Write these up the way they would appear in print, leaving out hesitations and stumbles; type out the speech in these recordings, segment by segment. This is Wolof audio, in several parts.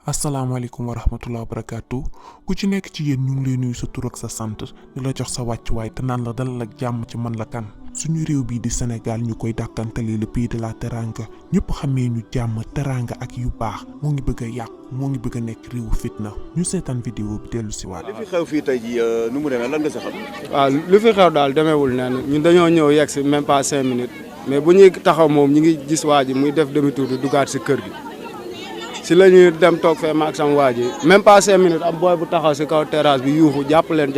asalaamaaleykum wa rahmatulah wa barakaatu ku ci nekk ci yéen ñu ngi lay nuyu sa tur ak sa sant di la jox sa wàccuwaay te naan la dalal ak jàmm ci man la kan suñu réew bii di Sénégal ñu koy dàkkantale le pays de la teranga ñëpp xamee ñu jàmm teranga ak yu baax moo ngi bëgg a yàqu moo ngi bëgg a nekk réewu fitna ñu seetaan vidéo bi dellu si waat. li fi xew fii tey jii nu mu demee lan nga sa xam. waaw li fi xew daal demeewul neen ñun dañoo ñëw yegg si même pas 5 minutes mais bu ñuy taxaw moom ñu ngi gis waa ji muy def demi tour di dugaat si kër gi. si la ñuy dem toog fee maag sama waa ji même pas 5 minutes am booy bu taxaw si kaw terrasse bi yuuxu jàpp leen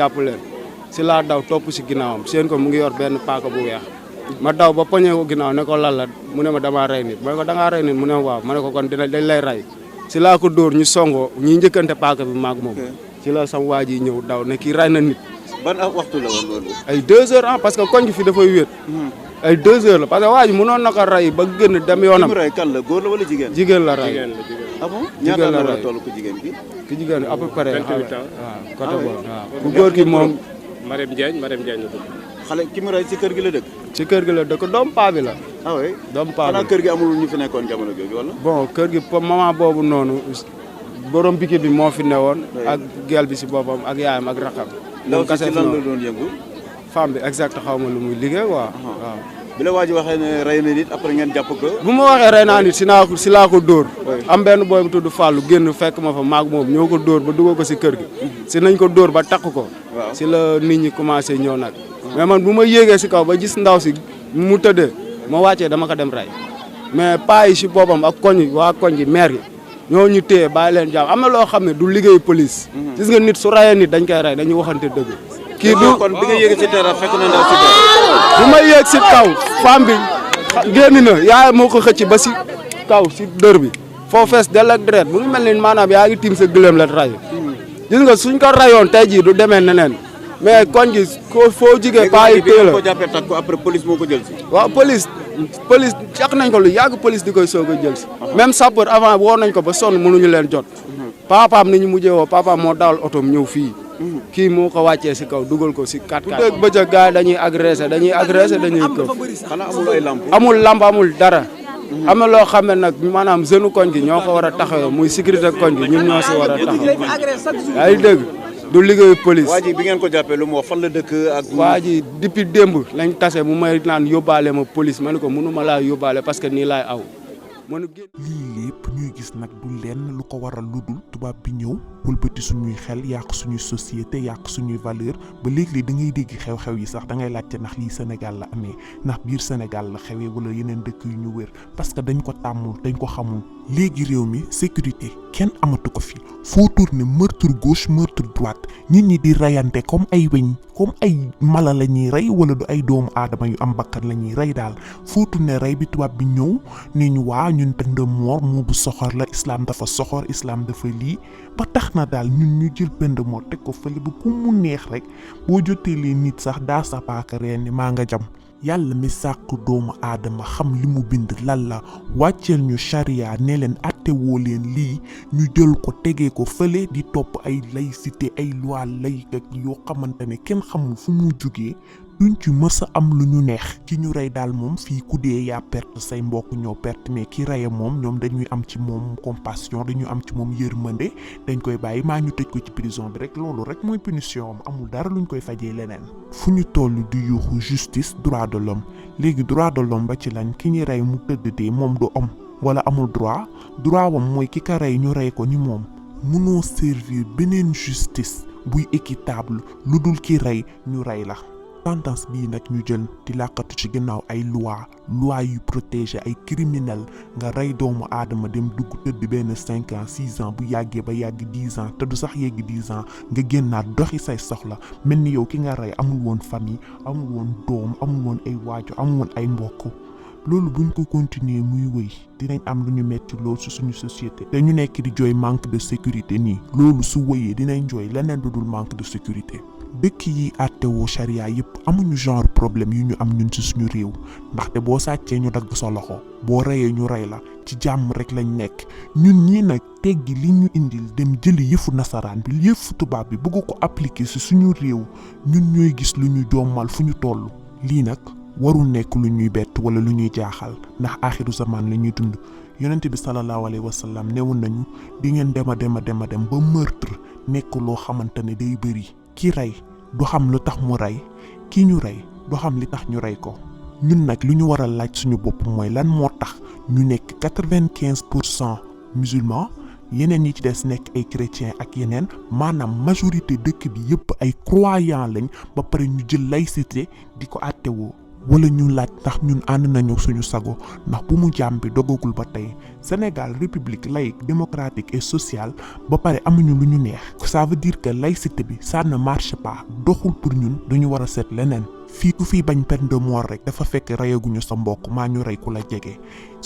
si laa daw topp si ginnaawam seen ko mu ngi yor benn paaka bu weex ma daw ba poñee ko ginnaaw ne ko lan la mu ne ma damaa rey nit ma ne ko dangaa rey nit mu ne ma waaw ma ne ko kon dañ lay rey si laa ko dóor ñu songoo ñuy njëkkante paaka bi maag moom si la sama waa ji ñëw daw ne kii rey na nit. ban waxtu la woon loolu. ay 2 heures parce que koñ gi fi dafay wéet. ay 2 heures la parce que waa ji mënoon na ko rey ba génn dem yoonam. ki mu rey kan la góor la wala jigéen. jigéen la rey ah bon ñaata la toll ko jigéen bi. ki jigéen à peu près 28 ans waaw côté boobu waaw bu góor gi moom. Marème Diagne la dëkk. xale ki mu rey ci kër gi la dëkk. ci kër gi la dëkk doom paa bi la. ah oui doom paa bi xanaa kër gi amul ñu fi nekkoon jamono jooju wala. bon kër gi moment boobu noonu borom biki bi moo fi newoon. ak gel bi si boppam ak yaayam ak rakam. ndaw si ci lan la doon yëngu. femme bi exact xaw ma lu muy liggéey waaw. waaw bi la waa ji waxee ne rey na nit après ngeen jàpp ko. bu ma waxee rey naa nit si laa ko dóor. am benn booy bu tudd Fallou génn fekk ma fa maag moom ñoo ko dóor ba dugal ko si kër gi. si nañ ko dóor ba takk ko. si la nit ñi commencé ñëw nag. mais man bu ma yéegee si kaw ba gis ndaw si mu tëddee ma wàccee dama ko dem rey mais paa yi si boppam ak waa koñ gi maire yi ñoo ñu téye bàyyi leen jàmm am na loo xam ne du liggéey police. gis nga nit su rayee nit dañ koy rey dañuy waxante dëgg. kii du kon bi nga yéegee si terrain fekk na ndaw si bu ma yéeg si kaw femme bi génn na yaay moo ko xëcc ba si kaw si dër bi foo fees dell ak deret bu ngi mel ni maanaam yaa ngi tiim sa gëlëm la ray gis nga suñ ko rayoon tey jii du demee neneen mais koñ gi foo jigee paa yi téye la ko jàppee takk ko après police moo ko jël si. waaw police yàq nañ ko lu yàgg police di koy soog a jël si même sapeur avant woo nañ ko ba sonn mënuñu leen jot papaam ni ñu mujjee woo papaam moo dawal otoom ñëw fii kii moo ko wàccee si kaw dugal ko si 4x4 bu dëgg bëccëg gars dañuy agressé dañuy këf xanaa amul ay lamp. amul lamp amul dara am na loo xam ne nag maanaam jeune koñ gi ñoo ko war a taxawee muy sécurité koñ gi ñun ñoo si war a taxaw yaa ngi dégg du liggéeyu police. waa ji bi ngeen ko jàppee lu mu wax fan la dëkk ak. waa ji depuis démb lañ tase mu may naan yóbbaale ma police ma ne ko mënu ma laa yóbbaale parce que nii laay aw. lii lépp ñuy gis nag du lenn lu ko waral lu dul tubaab bi ñëw wëlbati suñuy xel yàq suñuy société yàq suñuy valeur ba léegi da ngay dégg xew-xew yi sax da ngay laajte ndax lii Sénégal la amee ndax biir Sénégal la xewee wala yeneen dëkk yu ñu wër parce que dañ ko tàmmul dañ ko xamul léegi réew mi sécurité kenn amatu ko fi foo tourner meurtre gauche meurtre droite nit ñi di rayante comme ay weñ comme ay mala la ñuy rey wala du ay doomu aadama yu am bakkan la ñuy rey daal foo tourner rey bi tubaab bi ñëw ne ñu waa ñun peine de mort moo bu soxor la islam dafa soxor islam dafa lii ba tax na daal ñun ñu jël peine de mort teg ko fële ba ku mu neex rek boo jotee leen nit sax daa sa paaka reen ni maa nga jam yàlla mi sàkk doomu aadama xam li mu bind lan la wàcceel ñu charia ne leen atte woo leen lii ñu jël ko tegee ko fële di topp ay laïcité ay loi laïque ak yoo xamante ne kenn xamul fu mu jugee duñ ci mës a am lu ñu neex ki ñu rey daal moom fii ku dee yaa perte say mbokk ñoo perte mais ki reye moom ñoom dañuy am ci moom compassion dañuy am ci moom yërmande dañ koy bàyyi maa ñu tëj ko ci prison bi rek loolu rek mooy punition am amul dara luñ koy fajee leneen fu ñu toll di yuuxu justice droit de l'homme léegi droit de l'homme ba ci lañ ki ñu rey mu tëdd dee moom du homme wala amul droit wam mooy ki ka rey ñu rey ko ni moom mënoo servir beneen justice buy équitable lu dul ki rey ñu rey la sentence bii nag ñu jël di làqatu ci ginnaaw ay loi yu protéger ay criminel nga rey doomu aadama dem dugg tëdd benn 5 ans 6 ans bu yàggee ba yàgg 10 ans te du sax yegg 10 ans nga génnaat doxi say soxla mel ni yow ki nga rey amul woon famille amul woon doom amul woon ay waajur amul woon ay mbokk loolu buñ ko continuer muy wëy dinañ am lu ñu metti loolu ci suñu société te ñu nekk di jooy manque de sécurité nii loolu su wëyee dinañ jooy leneen lu dul manque de sécurité dëkk yi àttewoo charia yëpp amuñu genre problème yu ñu am ñun ci suñu réew ndaxte boo sàccee ñu dagg sa loxo boo reyee ñu rey la ci jàmm rek lañ nekk ñun ñii nag teggi li ñu indil dem jëli yëfu nasaraan bi yëfu tubaab bi bëgg ko appliquer ci suñu réew ñun ñooy gis lu ñu jommal fu ñu toll lii nag warul nekk lu ñuy bett wala lu ñuy jaaxal ndax aaxiru zaman la ñuy dund yonent bi sallallahu alayhi wa sallam newoon nañu di ngeen dem ba meurtre nekk loo xamante ne day bëri ki rey du xam lu tax mu rey ki ñu rey du xam li tax ñu rey ko. ñun nag lu ñu war a laaj suñu bopp mooy lan moo tax ñu nekk 95% musulmans yeneen ñi ci des nekk ay chrétiens ak yeneen maanaam majorité dëkk bi yëpp ay croyants lañ ba pare ñu jël laïcité di ko àttewoo. wala ñu laaj ndax ñun ànd nañu suñu sago ndax bu mu jàmm bi dogagul ba tey Sénégal république laïque démocratique et sociale ba pare amuñu lu ñu neex ça veut dire que laïcité bi ça ne marche pas doxul pour ñun dañu war a seet leneen. fii ku fi bañ peine de mort rek dafa fekk reyaguñu sa mbokk maa ñu rey ku la jege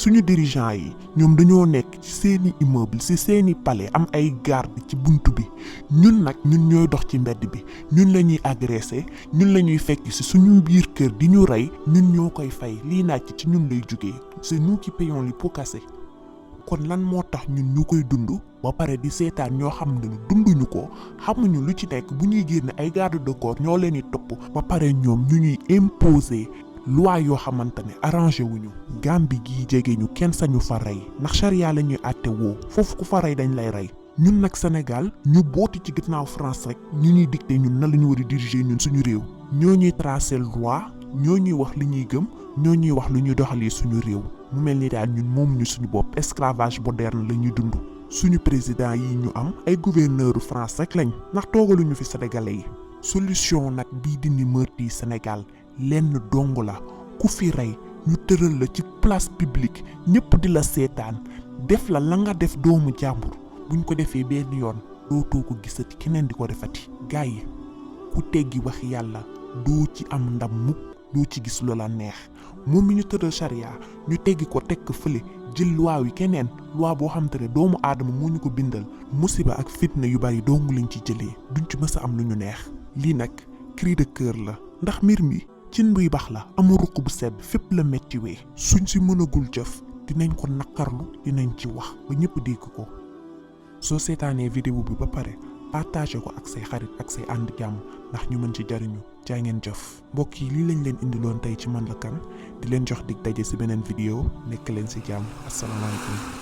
suñu dirigeants yi ñoom dañoo nekk ci seeni immeuble ci seeni palais am ay garde ci buntu bi ñun nag ñun ñooy dox ci mbedd bi ñun la ñuy agressé ñun la ñuy fekk ci suñu biir kër di ñu rey ñun ñoo koy fay lii naaj ci ñun lay jógee c'est nous qui payons les pots cassés. kon lan moo tax ñun ñu koy dund ba pare di seetaan ñoo xam ne dunduñu ko xamuñu lu ci nekk bu ñuy génn ay garde de corps ñoo leen di topp ba pare ñoom ñu ñuy imposer loi yoo xamante ne arrangé wuñu. Gambie gii jege ñu kenn sañu fa rey ndax charia la ñuy àtte woo foofu ku fa rey dañ lay rey. ñun nag Sénégal ñu booti ci ginnaaw France rek ñu ñuy dicté ñun nan la ñu war a diriger ñun suñu réew. ñoo ñuy tracer loi ñoo ñuy wax li ñuy gëm ñoo ñuy wax lu ñuy doxalee suñu réew. mu mel ni daal ñun moom ñu suñu bopp esclavage moderne la ñuy dund suñu président yi ñu am ay gouverneur France rek lañ ndax toogaluñu fi sénégalais yi. solution nag bii dindi meurtre yi Sénégal lenn dong la ku fi rey ñu tëral la ci place publique ñëpp di la seetaan def la nga def doomu jàmbur buñ ko defee benn yoon dootoo ko gisati keneen di ko defati. gars yi ku teggi wax yàlla doo ci am ndam mukk doo ci gis loola neex moom mi ñu tëral charia ñu teggi ko teg ko fële jël loi yi keneen loi boo xam te ne doomu aadama moo ñu ko bindal musiba ak fitna yu bari dong lañ ci jëlee duñ ci mës a am lu ñu neex. lii nag cri de cœur la ndax mbir mi cin buy bax la amul ruq bu sedd fépp la mettiwee suñ si mënagul jëf dinañ ko naqarlu dinañ ci wax ba ñëpp dégg ko. soo seetaanee vidéo bi ba pare partagé ko ak say xarit ak say ànd jàmm ndax ñu mën ci jariñu jaay ngeen jëf. mbokk yi lii lañ leen indiloon tey ci Man la Kane di leen jox dig daje ci beneen vidéo nekk leen ci jàmm asalaamaaleykum.